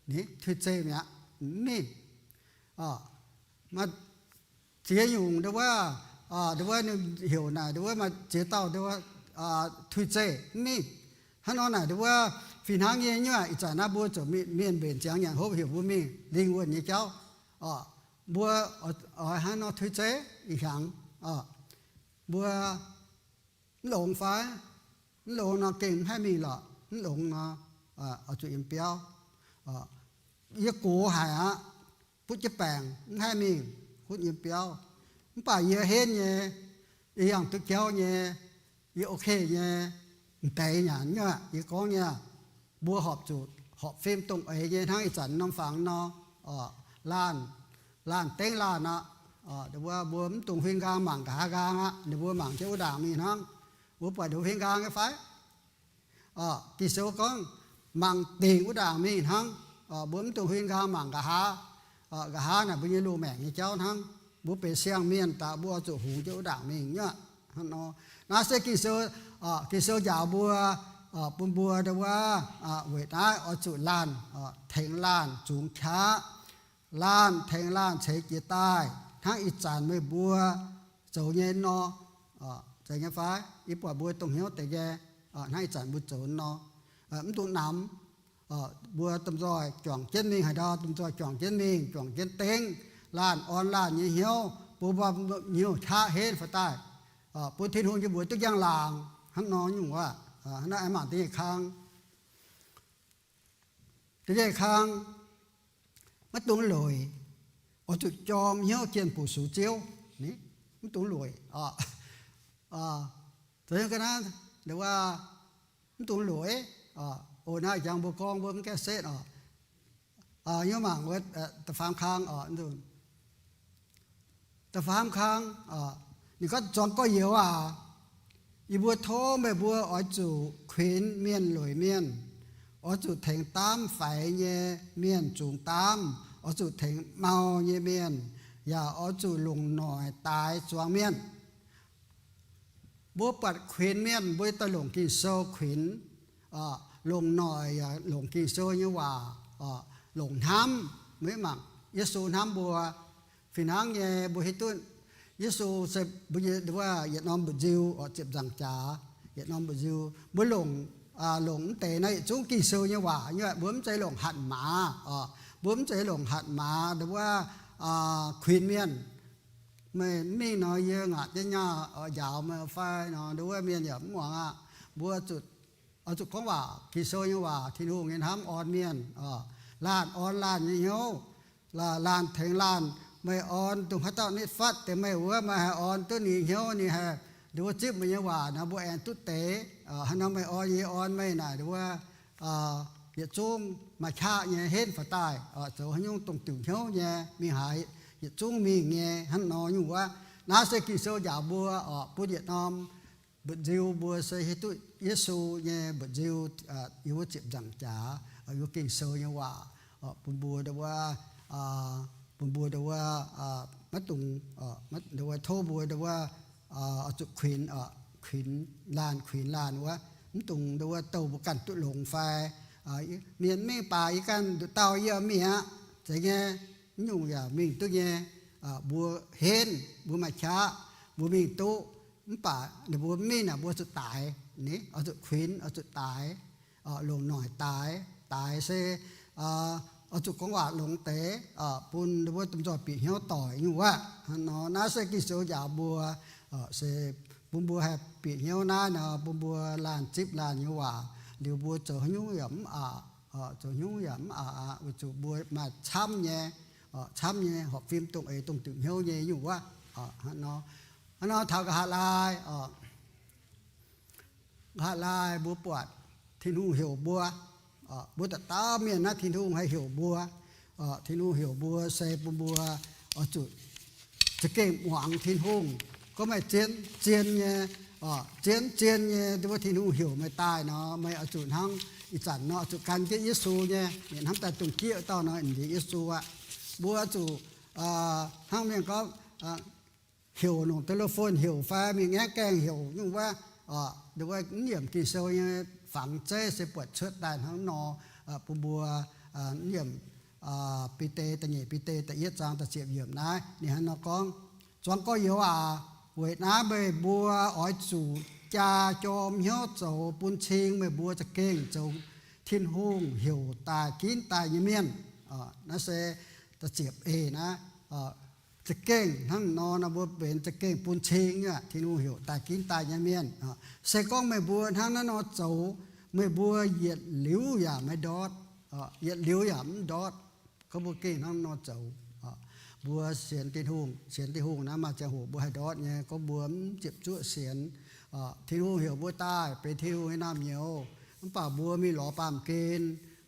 Ninh tuix zeih mi'aqv, mv mingh. Maaih ziex nyungc nduov wuov, nduov wuov ninh heuc naaic nduov wuov maaih ziex dauh nduov wuov tuix zeih mv mingh. Hnangv nor naaic nduov wuov fih hnangv nyei nyuoqc. Ih zanc naaiv mbuo zuqc mienh mbenc ziangx nyanc hopv heuc mbuo mingh lingh wuonh nyei jauv. Mbuo oix hnangv nor tuix zeih ih hnyangx, mbuo mv longx fai? Mv longx nor gengh mv haih mingh lorqc. Mv longx nor, oix zuqc yiem biauv. Yie gox haic aqv, butv jienv baengc mv haih mingh, gunv yiem biauv. Mv baac yie henv nyei, yie yangh duqv jauv nyei, yie ok nyei, m'deix nyanc nyei. Yie gorngv nyei, mbuo horpc zuqc horpc fim dongh eix nyei hnangv ih zanc norm fangx nor, laanh, laanh dengv laanh aqv. Mbuo, mbuo mv dungx huin nqaang mangc nqa'haav nqaang aqv. Ninh mbuo mangc jienv wuov ndaangc mingh hnangv. Mbuo buatc ninh huin nqaang nyei fai? Ging-Sou gorngv mangc dingc wuov ndaangc mingh hnangv. Mbuo mv dungx huin nqaang mangc nqa'haav. Nqa'haav naaic mbuo nyei loz-maengc nyei jauv hnangv. Mbuo benx siang-mienh daaih mbuo oix zuqc hungx jienv wuov ndaangc mingh nyei. Naaiv se Ging-Sou, Ging-Sou njaaux mbuo, bun mbuo nduov wuov, weic naaiv oix zuqc laanh tengx laanh zungx qaqv. Laanh tengx laanh ceix jiez daaih hnangv ih zanc meih mbuo zoux nyei nor. Zeiz nyei fai? Yie buatc mbuo dongh hnyouv deix nyei, hnangv ih zanc mbuo zoux nor. Mv dungx namx. Mbuo domh nzoih juangc jienv mingh haaix ndau, domh nzoih juangc jienv mingh, juangc jienv dengv, laanh orn laanh nyei hnyouv, bun mbuo hnyouv qaqv henv faaux daaih, bun Tin-Hungh nyei mbuox duqv njang-laangc hnangv nor nyungc wuov. Hnangv naaiv aengx mangc da'nyeic kang. Da'nyeic kang, maiv dungx lueic, oix zuqc jorm hnyouv jienh bun sux Ziouv. Mv dungx lueic. Zoux ga'naaiv, wuov, mv dungx lueic. Oc, naaiv jangx mbuo gorngv mbuo mv gaengh setv oc. Yie mangc wuov da'faam kang oc, da'faam kang, ninh gorngv, Zuangx gorx-youz aac, yie mbuo tov meih mbuo oix zuqc kuinx mienh lueic mienh, oix zuqc tengx daamv faix nyei mienh zungx daamv, oix zuqc tengx mau nyei mienh, yaac oix zuqc longc noic daix zuangx mienh. Mbuo buatc kuinx mienh, mbuo daaih longc Ging-Sou kuinx, longc noic yaac longc Ging-Sou nyei waac, longc hnamv. Mbuo mangc Yesu hnamv mbuo. Fih hnangv nyei, mbuo hiuv duqv Yesu se mbuo nyei wuov yietc norm mba'nziu oc, ziepc nzaangc jaax, yietc norm mba'nziu. Mbuo longc, longc mv deix naaiv yietc zungv Ging-Sou nyei waac nyei. Mbuo mv zeiz longc hatc maaz oc. Mbuo mv zeiz longc hatc maaz wuov kuinx mienh. Meih mv mingh nor, yie ngaatc jienv nyaah njaaux meih fai nor, nduov wuov mienh yaac mv muangx aqv. Mbuo zuqc, oix zuqc gorngv waac, Ging-Sou nyei waac, Tin-Hungh nyei hnamv orn mienh. Laanh orn laanh nyei hnyouv, laanh tengx laanh. Meih orn dongh haaix dauh nitv fatv deix meih wuov, meih haih orn duqv ninh hnyouv, ninh haih nduov zipv meih nyei waac nor, mbuo aengx duqv deix. Hnangv nor meih orn yie, yie orn meih naaic nduov wuov, yietc zungv maaih qaqv nyei henv faaux daaih, zoux haaix nyungc dongh diuc hnyouv nyei mingh haaix, yietc zungv mingh nyei hnangv nor nyungc wuov. Naaiv se Ging-Sou njaaux mbuo oc, bun yietc norm mba'nziu mbuo se hiuv duqv Yesu nyei mba'nziu, yiem wuov ziepc nzaangc jaax, yiem Ging-Sou nyei waac, bun mbuo nduov wuov, bun mbuo nduov wuov, maiv dungx, nduov wuov tov mbuo nduov wuov, oix zuqc kuinx oc. kuinx laanh, kuinx laanh wuov, mv dungx ndau wuov douh mbuo ganh duqv longx fai, mienh mingh baac yie ganh nduqc dauh yie mingh aqv, zeiz nyei, mv nyungc yaac mingh duqv nyei. Mbuo henv, mbuo maaih qaqv, mbuo mingh duqv, mv baac ninh mbuo mingh naaic mbuo zuqc daix, oix zuqc kuinx, oix zuqc daix, longc noic daix. Daix se oix zuqc gorngv waac longx deix bun ndau wuov domh nzoih bieqc hnyouv doic nyungc wuov. Hnangv nor naaiv se Ging-Sou njaaux mbuo, se bun mbuo haih bieqc hnyouv naaiv nor, bun mbuo laanh zipv laanh nyei waac liuz mbuo zoux haaix nyungc yaac mv aqc, zoux haaix nyungc yaac mv aqc aqv, weic zuqc mbuo maaih camv nyei, camv nyei horpc fim dongh eix dongh diuc hnyouv nyei nyungc wuov. Hnangv nor, hnangv nor taux nqa'haav laai, nqa'haav laai mbuo buatc Tin-Hungh heuc mbuo, mbuo dauh dauh mienh naaiv Tin-Hungh haih heuc mbuo. Tin-Hungh heuc mbuo se bun mbuo oix zuqc za'gengh muangx Tin-Hungh. Gorngv meih zien, zien nyei, zien, zien nyei, ndau wuov Tin-Hungh heuc meih daaih nor, meih oix zuqc hnangv ih zanc nor oix zuqc gan jienv Yesu nyei, mienh hnamv daaih dungh jieqv dauh nor, nziex Yesu aqv. Mbuo oix zuqc hnangv mienh gorngv, heuc longc telephone heuc fai mingh ngaengv gaengh heuc nyungc wuov, ndau wuov mv yiemc Ging-Sou nyei fangx zeiv se buatc cuotv daaih hnangv nor, bun mbuo mv yiemc Bide, da'nyeic Bide da'yietv zaang da'ziepc yiemc naaiv ninh hnangv nor gorngv, Zuangx gorx-youz aac, weic naaiv meih mbuo oix zuqc jaa jorm hnyouv zoux bun cing meih mbuo za'gengh zoux Tin-Hungh heuc daaih ginv daaih nyei mienh. Naaiv se da'ziepc eix naaiv, za'gengh hnangv nor nor mbuo benx za'gengh bun cing aqv, Tin-Hungh heuc daaih ginv daaih nyei mienh. Se gorngv meih mbuo hnangv naaiv nor zoux, meih mbuo yietc liuz yaac maiv ndortv, yietc liuz yaac mv ndortv. Gorngv mbuo gengh hnangv nor zoux, mbuo sienx Tin-Hungh, sienx Tin-Hungh naaiv maaih ziangh hoc mbuo haih ndortv nyei. Gorngv mbuo mv ziepc zuoqv sienx, Tin-Hungh heuc mbuo daaih benx Tin-Hungh nyei naamh nyouz, mv baac mbuo mingh lorz baamh gen,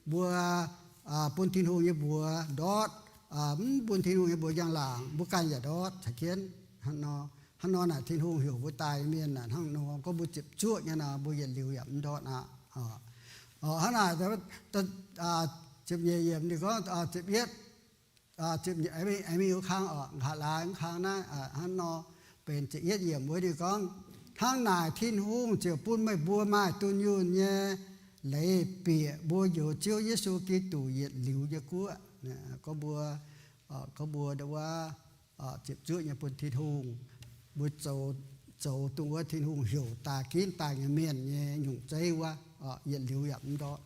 mbuo bun Tin-Hungh nyei mbuox ndortv, mv bun Tin-Hungh nyei mbuox njang-laangc, mbuo ganh yaac ndortv caux jienv. Hnangv nor, hnangv nor naaic Tin-Hungh heuc mbuo daaih mienh naaic hnangv nor, gorngv mbuo ziepc zuoqv nyei nor, mbuo yietc liuz yaac mv ndortv aqv. Hnangv naaic, ziepc nyeic yiemc ninh gorngv, ziepc yietv, ziepc nyeic, aengx mingh wuov kang oc, nqa'haav laai wuov kang naaiv, hnangv nor, benx ziepc yietv yiemc wuov ninh gorngv, hnangv naaic Tin-Hungh ziouc bun meih mbuo maaih dunh yunh nyei leiz bieqc mbuo njoux Ziouv Yesu Giduc yietc liuz nyei guoqv. Gorngv mbuo, gorngv mbuo ndau wuov ziepc zuoqv nyei bun Tin-Hungh, mbuo zoux, zoux dongh wuov Tin-Hungh heuc daaih ginv daaih nyei mienh nyei nyungc zeiv wuov, yietc liuz yaac mv ndortv.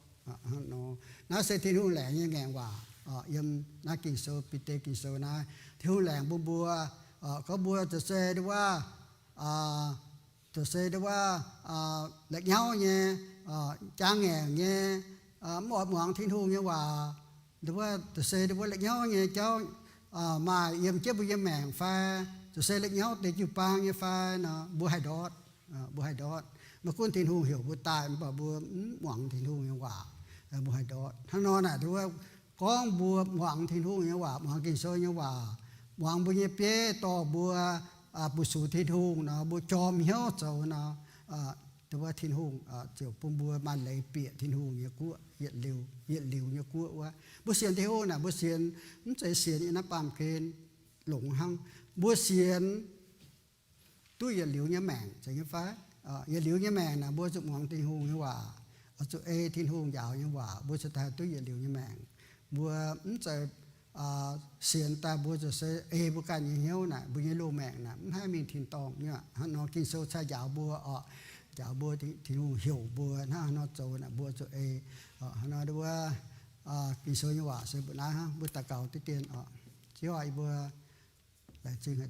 Naaiv se Tin-Hungh laengz nyei ngaengc waac yiem naaiv Ging-Sou, Bide Ging-Sou naaiv. Tin-Hungh laengz bun mbuo, gorngv mbuo zoux se ndau wuov, zoux se ndau wuov la'nyauv nyei, jaa ngaengc nyei, mv oix muangx Tin-Hungh nyei waac, ndau wuov zoux se ndau wuov la'nyauv nyei jauv, maaih yiem jienv mbuo nyei maengc fai, zoux se la'nyauv deix jiu-baang nyei fai nor, mbuo haih ndortv. Mbuo haih ndortv. Maiv gunv Tin-Hungh heuc mbuo daaih mv baac mbuo mv muangx Tin-Hungh nyei waac, mbuo haih ndortv. Hnangv nor naaic ndau wuov gorngv mbuo muangx Tin-Hungh nyei waac, muangx Ging-Sou nyei waac, muangx mbuo nyei bieiv dorh mbuo bu sux Tin-Hungh nor, mbuo jorm hnyouv zoux nor, ndau wuov Tin-Hungh ziouc bun mbuo maaih leiz bieqc Tin-Hungh nyei guoqv, yietc liuz, yietc liuz nyei guoqv wuov. Mbuo sienx Tin-Hungh naaic mbuo sienx, mv zeiz sienx yiem naaiv baamh gen longx hnangv. Mbuo sienx duqv yietc liuz nyei maengc, zeiz nyei fai? Yietc liuz nyei maengc naaic mbuo zuqc muangx Tin-Hungh nyei waac, zuqc ei Tin-Hungh njaaux nyei waac, mbuo ziouc daaih duqv yietc liuz nyei maengc. Mbuo mv zeiz sienx daaih mbuo ziouc se ei mbuo ganh nyei hnyouv naaic, mbuo nyei loz-maengc naaic mv haih mingh tin-dorngh nyei. Hnangv nor Ging-Sou cai njaaux mbuo oc, njaaux mbuo Tin-Hungh heuc mbuo hnangv haaix nor zoux naaic mbuo zuqc ei. Hnangv nor wuov Ging-Sou nyei waac se mbuo naaiv hnangv, mbuo daux gaux diqv dien oc. Ziouv aac, yie mbuo laengz zingh haic.